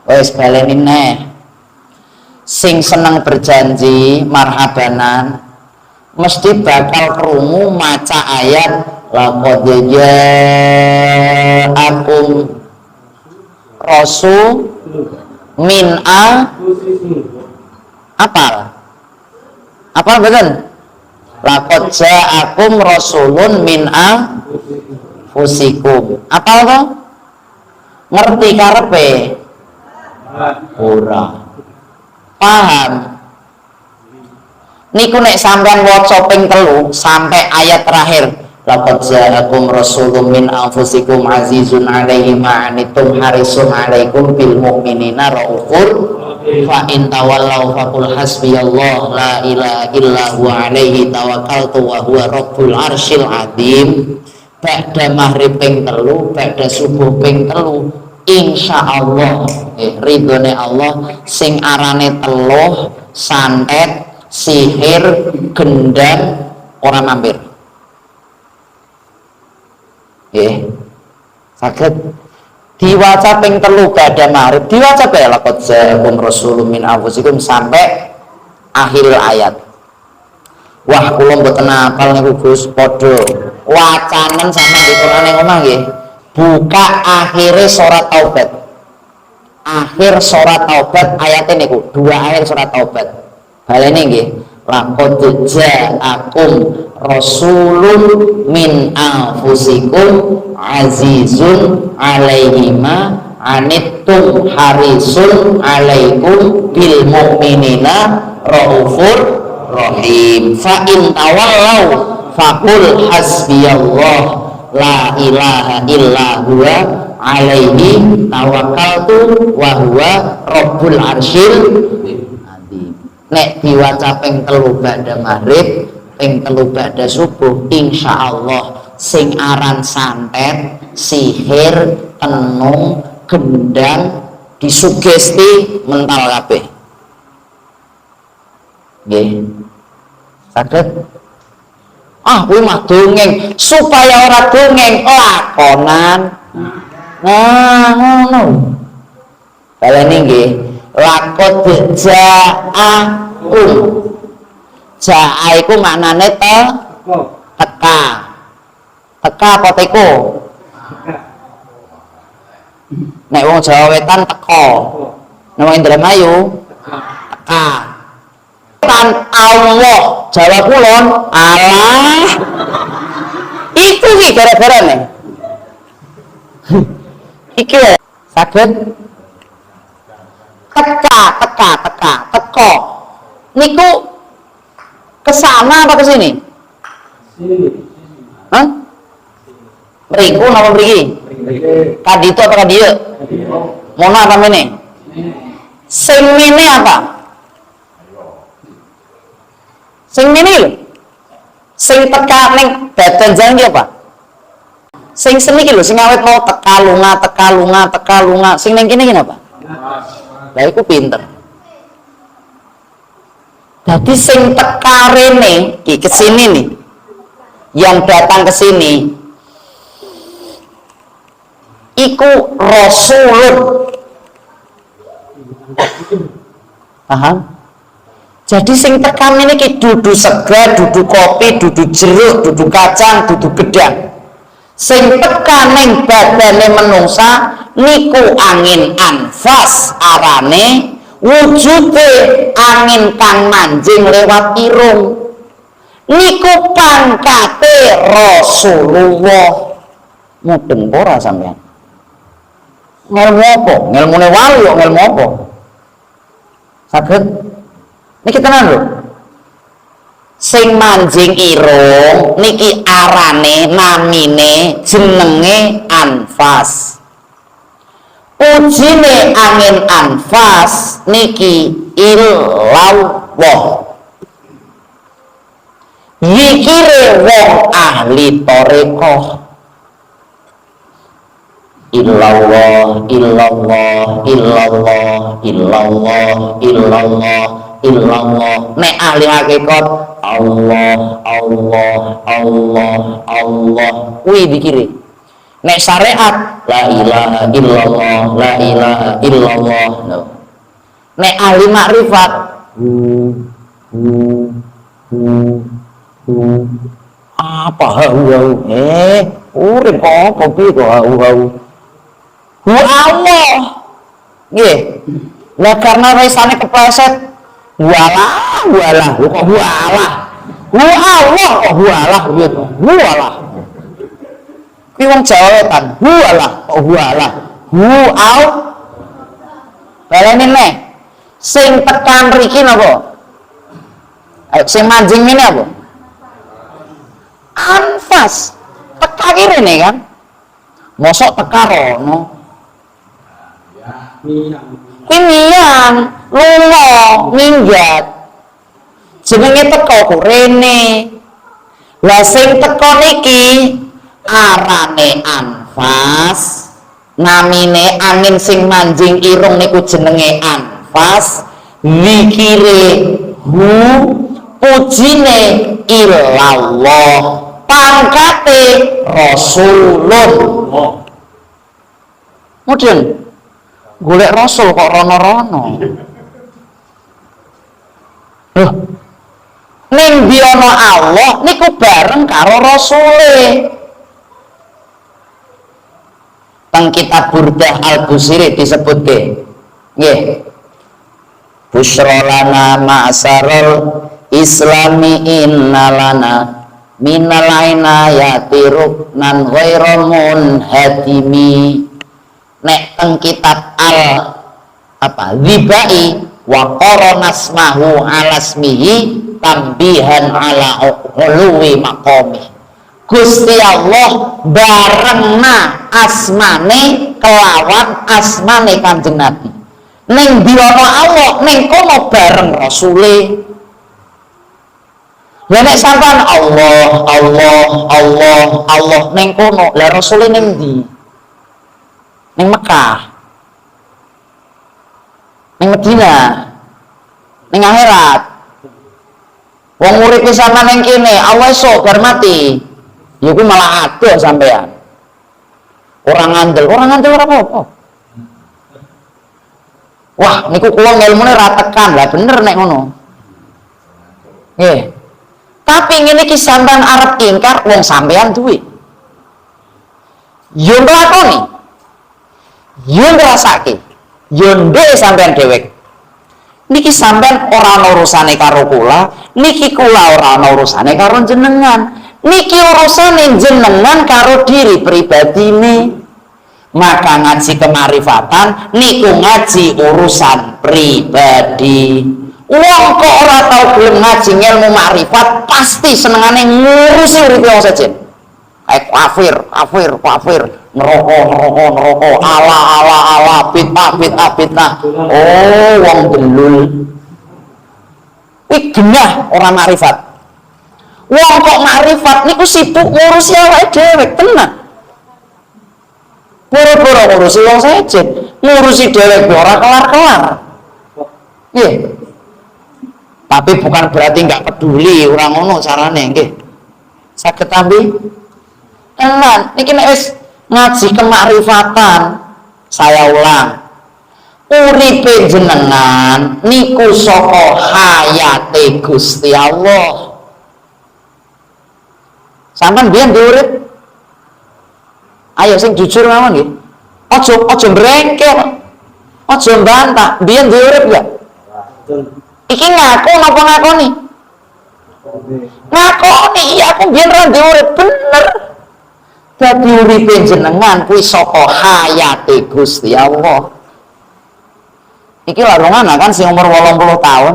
Wes, baleni neh. Sing seneng berjanji marhabanan mesti bakal krungu maca ayat laqad ja'akum rasul min a apal apal betul. Laqad ja'akum rasulun min anfusikum, apal toh? Ngerti karepe ora? Paham? Niku nek sampean waca ping 3 sampai ayat terakhir, laqad ja'akum rasulun min anfusikum azizun alaihi ma anittum harisun alaikum bil mu'minina raufur fa in tawallaw faqul hasbiyallah la ilaha illa huwa alaihi tawakkaltu wa huwa rabbul arsyil azim, ba'da maghrib ping 3, ba'da subuh ping 3, insya Allah, ridhone Allah, sing arane teluh, santet, sihir, gendam ora mampir. Nggih, saged diwaca ping 3 ba'da maghrib, diwaca bae laqad ja'akum rasulun min anfusikum sampai akhir ayat. Wah, kula mboten apal niku, Gus. Padha wacanen sama di Quran yang omah nggih. Buka akhirnya surat Taubat, akhir surat Taubat ayatnya niku, dua akhir surat Taubat. Baleni nggih, laqad ja'akum rasulun min anfusikum azizun alaihi ma anittum harisun alaikum bil mu'minina raufur rahim fa in tawallaw faqul hasbiyallah la ilaha illa huwa alaihi tawakkaltu wa huwa rabbul arsyil azim. Nek diwaca ping 3 ba'da maghrib, ping 3 ba'da subuh, insyaallah sing aran santet, sihir, tenung, gendang, disugesti mental kabeh. Nggih, saged. Ah, kuwi mah dongeng. Supaya ora dongeng, lakonan. Nah, ngono. Baleni nggih, laqad ja'akum. Ja'a iku maknane te, teka. Teka apa teko? Nek wong Jawa Wetan teko, nek wong Indramayu teka. Tan Allah, Jawa Kulon Allah. Iku ki gara-gara nih iki lho. Saged teka, teka, teka, teko niku kesana apa kesini? Hah? Mriku napa mriki? Kaditu apa kadieu? Mono apa mene? Sing mene apa? Sing mene lho. Sing teka ning badan jalan ki apa? Sing seni ki lho, sing awet mau teka lunga, teka lunga, teka lunga, sing ning kene ki apa? Lah, iku pinter. Jadi sing teka rene ki kesini nih. Yang datang ke sini iku rasulun. Paham? Jadi sing tekan ini ki dudu sega, dudu kopi, dudu jeruk, dudu kacang, dudu gedang. Sing tekan ning badane menungsa niku angin anfas arane, wujude angin kang manjing lewat irung. Niku pangkate Rasulullah. Mudeng ora sampean? Ngelmu apa? Ngelmune wali kok ngelmu apa? Saged? Niki tenan lho. Sing manjing irung niki arane, namine, jenenge anfas. Ujine angin anfas niki illallah. Zikire wong ahli thoriqoh illallah, illallah, illallah, illallah, illallah, illallah. Nek ahli hakikat Allah, Allah, Allah, Allah. Kuwi dikire. Nek syariat la ilaha illallah, la ilaha illallah. No. Nek ahli makrifat hu hu hu hu, apa hu hu, urip kok apa, piye kok hu hu hu Allah, nggih. Lah, karena resane kepleset, walah walah kok walah hu Allah kok walah piye to, walah kuwi wong Jawa Wetan, walah kok walah hu au. Baleni neh, sing tekan riki napa? Ayo, sing manjing ini apa? Anfas. Teka rene kan? Mosok teka rono. Kuwi miyang, lunga, minggat. Jenenge teko ku rene. Lah, sing teko niki arane anfas. Namine angin sing manjing irung niku jenenge anfas. Zikire hu, pujine ilallah, pangkate rasulun. Kemudian golek rasul kok rono-rono. Loh, ning ndi ana Allah niku bareng karo rasule. Teng kitab Burdah Al-Busiri disebutke. Nggih. Busyra lana ma'syaral islami innalana minal inayati ruknan ghairu munhadimi. Nek teng kitab al apa Zibai, wa qarana ismahu ala ismihi tambihan ala uluwi maqami. Gusti Allah barengna asmane kelawan asmane Kanjeng Nabi. Ning ndi ana Allah, ning kono bareng rasule. Lah, nek sampean Allah Allah Allah Allah ning kono, lah rasule ning ndi? Ning Mekah, ning Medina, ning akhirat? Wong uripe sama ning kene, Allah esuk bar mati ya kuwi malah adoh sampean. Orang ngandel, orang ngandel ora apa-apa. Wah, niku kula ngelmune ra tekan. Lah, bener nek ngono, nggih. Tapi ngene iki, sampean arep ingkar, wong sampean duwe, yo nglakoni, yo ngrasake, yo ndek sampean dhewek. Niki sampean ora ana urusane karo kula, niki kula ora ana urusane karo jenengan, niki urusane jenengan karo diri pribadine. Maka ngaji kemarifatan niku ngaji urusan pribadi. Wong kok ora tau gelem ngaji ilmu makrifat pasti senengane ngurusi uripe wong sejen. Kayak kafir, kafir, kafir, neraka, neraka, neraka, ala ala ala, bid'ah, bid'ah, bid'ah. Oh, wong delul. Kuwi genah ora makrifat. Wong kok makrifat niku sibuk ngurusi awake dhewe tenan. Boro-boro ngurusi wong sejen, ngurusi dhewek ora kelar-kelar. Nggih. Tapi bukan berarti nggak peduli, ora ngono carane, nggih. Saged tampi? Tenan, niki nek wis ngaji kemakrifatan, saya ulang. Uripe jenengan niku saka hayate Gusti Allah. Sampeyan biyen urip? Ayo sing jujur mawon, nggih. Aja aja brengkel. Aja bantah. Biyen urip enggak? Iki ngaku napa ngakoni? Ngakoni, iya, aku biyen ra urip, bener. Dadi uripe jenengan kuwi saka hayate Gusti Allah. Iki larungan kan sing umur 80 tahun.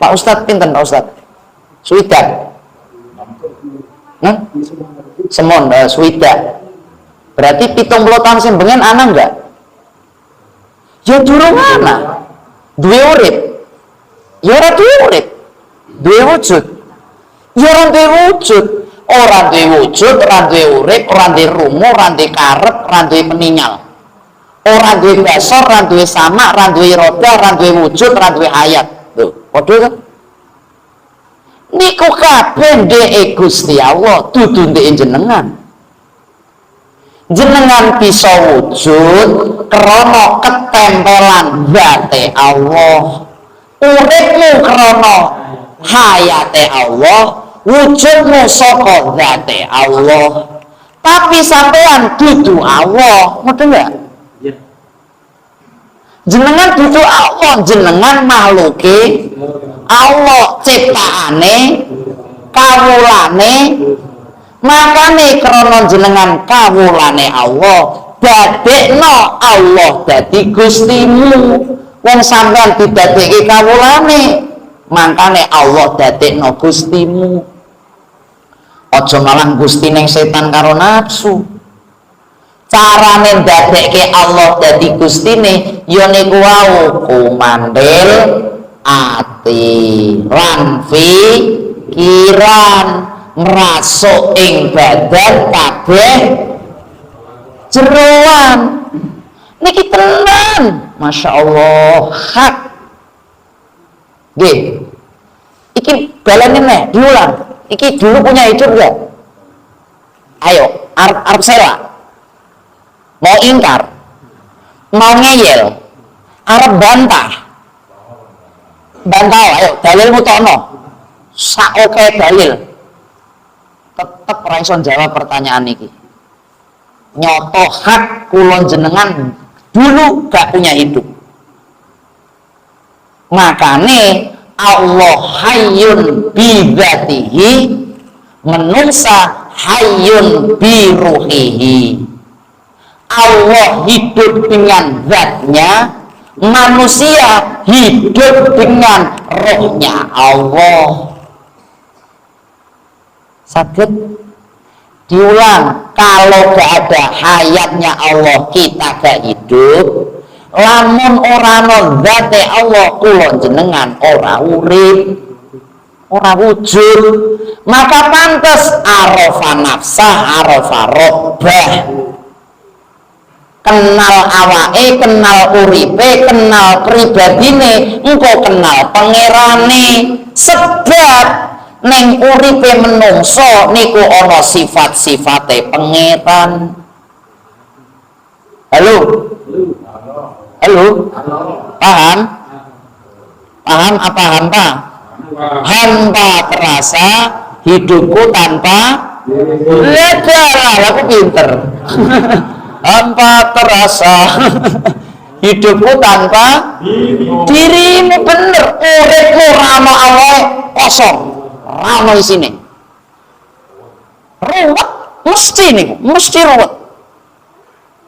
Pak Ustadz pinten, Pak Ustadz? Swidak. Nah? Semon, swidak. Berarti 70 tahun sing bengen ana enggak? Ya durung ana. Duwe urip. Ya ora duwe urip. Duwe wujud. Ya ora duwe wujud. Ora duwe wujud, ora duwe urip, ora duwe rumu, ora duwe karep, ora duwe peningal. Ora duwe basor, ora duwe sama, ora duwe iroda, ora duwe wujud, ora duwe hayat. Tuh, padha kan? Niku kabeh ndeke Gusti Allah, dudu ndeke jenengan. Jenengan bisa wujud krana ketempelan zate Allah. Uripmu krana hayate Allah, wujudmu saka zate Allah. Tapi sampean dudu Allah, ngoten enggak? Iya. Jenengan dudu Allah, jenengan makhluke Allah, ciptaane, kawulane. Makane krana jenengan kawulane Allah, dadekno Allah dadi Gustimu. Wong sampean didadekke kawulane, makane Allah dadekno Gustimu. Aja malah Gusti ning setan karo nafsu. Carane ndadekke Allah dadi Gustine ya niku wau, kumandel ati lan pikiran, ngrasuk ing badan kabeh jeroan. Niki tenan, Masya Allah, hak nggih. Iki baleni neh, diulang. Iki dulu punya hidup enggak? Ayo, arep arep sela, mau ingkar, mau ngeyel, arep bantah, bantah, ayo dalilmu tono sak oke dalil, tetep ora iso jawab pertanyaan iki. Nyoto hak kula jenengan dulu gak punya hidup. Makane Allah hayyun bidzatihi, menungsa hayyun biruhihi. Allah hidup dengan zatnya, manusia hidup dengan rohnya Allah. Sakit diulang, kalau gak ada hayatnya Allah, kita gak hidup. Lamun ora ana zate Allah, kula jenengan ora urip, ora wujud. Maka pantes arafa nafsah arafa robbah, kenal awake, kenal uripe, kenal pribadine, engko kenal pangerane. Sebab neng uripe menungso niku ana sifat-sifate Pangeran. Halo, halo, paham? Paham apa hampa? Hampa terasa hidupku tanpa lega lah, aku pinter. Hampa terasa hidupku tanpa dirimu. Bener, uripmu ra ono Allah kosong, ra ono isine, ruwet mesti niku, mesti ruwet.